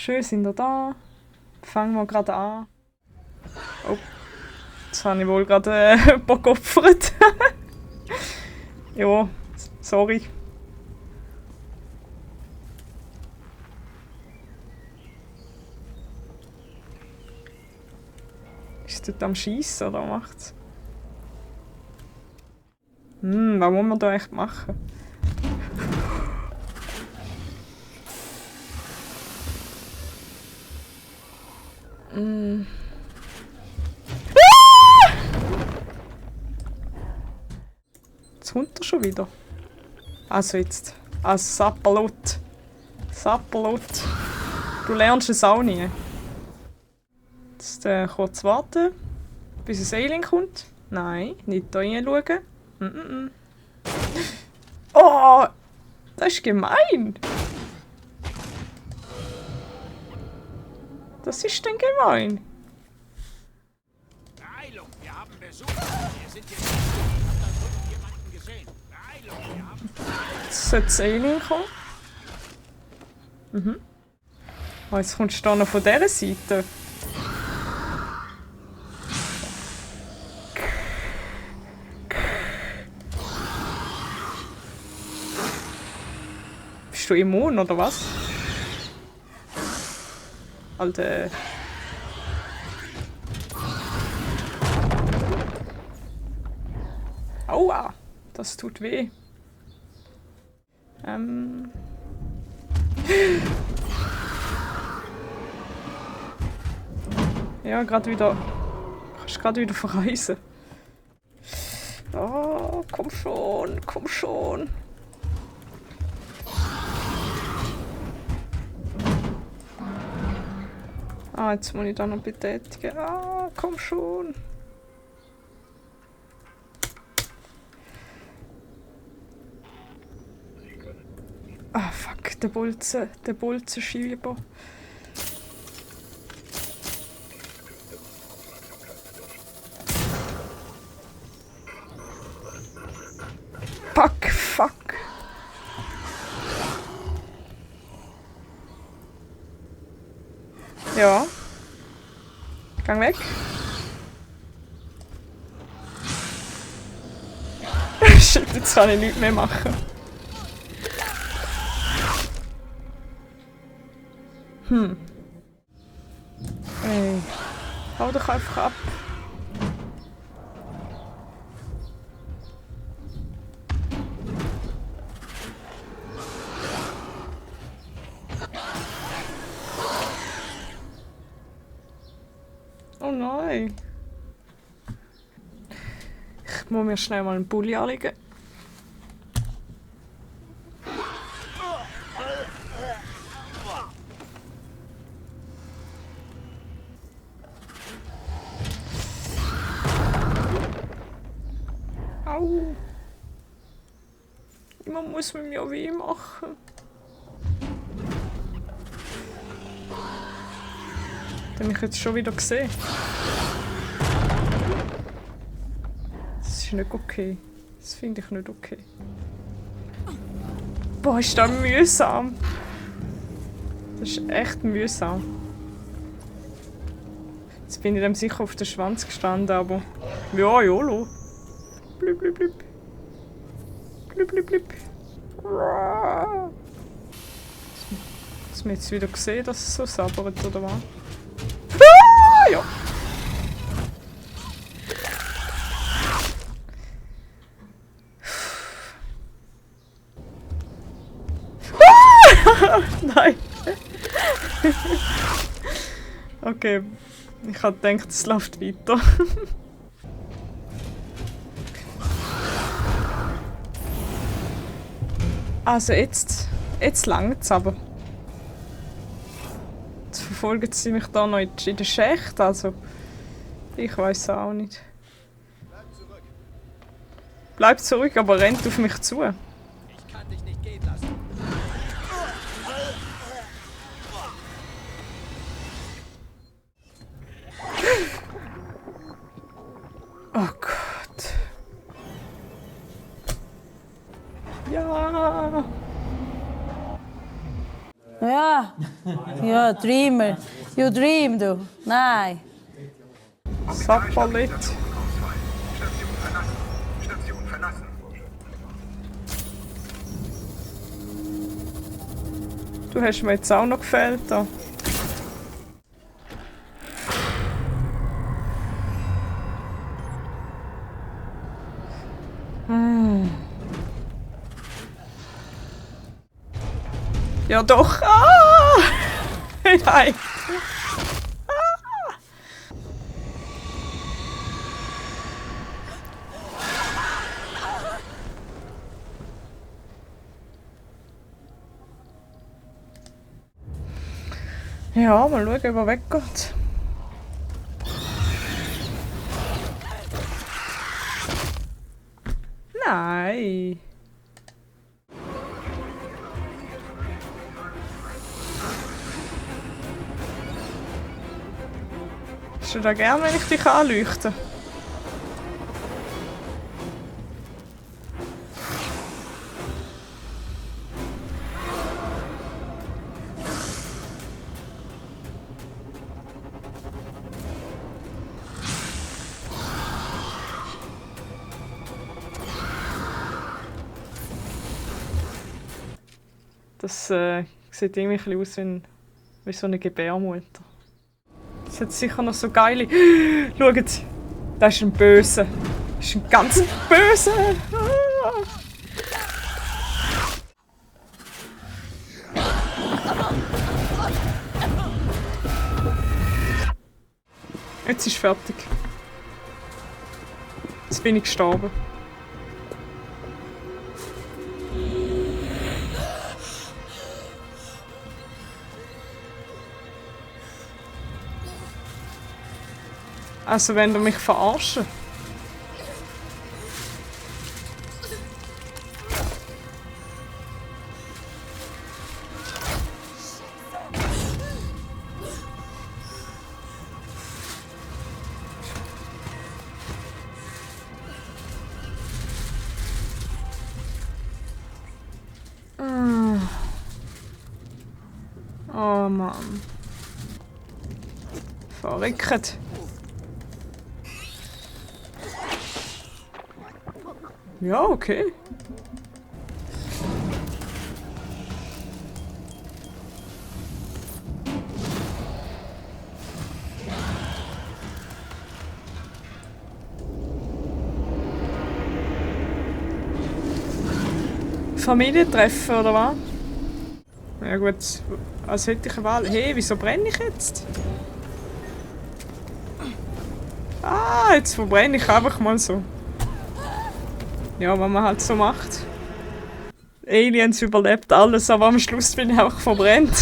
Schön sind ihr da. Fangen wir gerade an. Oh, jetzt habe ich wohl gerade ein paar geopfert. Ja, sorry. Ist es dort am Schiessen oder macht's? Was muss man da echt machen? Jetzt kommt er schon wieder. Also jetzt. Also Sapperlot. Sapperlot. Du lernst es auch nie. Jetzt kurz warten, bis ein Alien kommt. Nein, nicht da reinschauen. Oh, das ist gemein. Das ist denn gemein. Beeilung, wir haben Besuch. Wir sind jetzt da jemanden gesehen. Beeilung, wir haben... Jetzt sollte das Alien kommen. Oh, jetzt kommst du da noch von dieser Seite. Bist du immun, oder was? Alter. Aua, das tut weh. Ja, gerade wieder. Kannst gerade wieder verreisen. Oh, komm schon, komm schon. Ah, jetzt muss ich da noch betätigen. Ah, komm schon. Ah, fuck, der Bolzenschieber. Fuck. Ja. Gang weg. Shit, jetzt kann ich nichts mehr machen. Ey. Hau doch einfach ab. Oh nein. Ich muss mir schnell mal einen Pulli anlegen. Au. Man muss mit mir weh machen. Den habe ich jetzt schon wieder gesehen. Das ist nicht okay. Das finde ich nicht okay. Boah, ist das mühsam. Das ist echt mühsam. Jetzt bin ich dem sicher auf den Schwanz gestanden, aber... Ja, YOLO. Blüb, blüb, blüb. Blüb, blüb, blüb. Hast du jetzt wieder gesehen, dass es so sabbert, oder was? Ah, ja. Nein. Okay, ich habe gedacht, es läuft weiter. Also jetzt langt es aber. Jetzt verfolgen sie mich da noch in den Schacht, also ich weiß auch nicht. Bleib zurück, aber rennt auf mich zu. Ich kann dich nicht gehen lassen. Oh Gott. Ja. Ja, Ja, Dreamer. You dream, du. Nein. Sappalit. Station verlassen. Du hast mir jetzt auch noch gefehlt. Da. Ja doch. Ah! Nein. Ja, mal schauen, ob er weggeht. Nein. Hast du da gern, wenn ich dich anleuchte? Das sieht irgendwie ein bisschen aus wie so eine Gebärmutter. Das hat sicher noch so geile... Schaut! Das ist ein Böse. Das ist ein ganz Böse! Ah. Jetzt ist fertig. Jetzt bin ich gestorben. Also wenn du mich verarschen. Oh Mann. Verrückt. Ja, okay. Familientreffen oder was? Ja gut, als hätte ich eine Wahl. Hey, wieso brenne ich jetzt? Ah, jetzt verbrenne ich einfach mal so. Ja, was man halt so macht. Aliens überlebt alles, aber am Schluss bin ich auch verbrennt.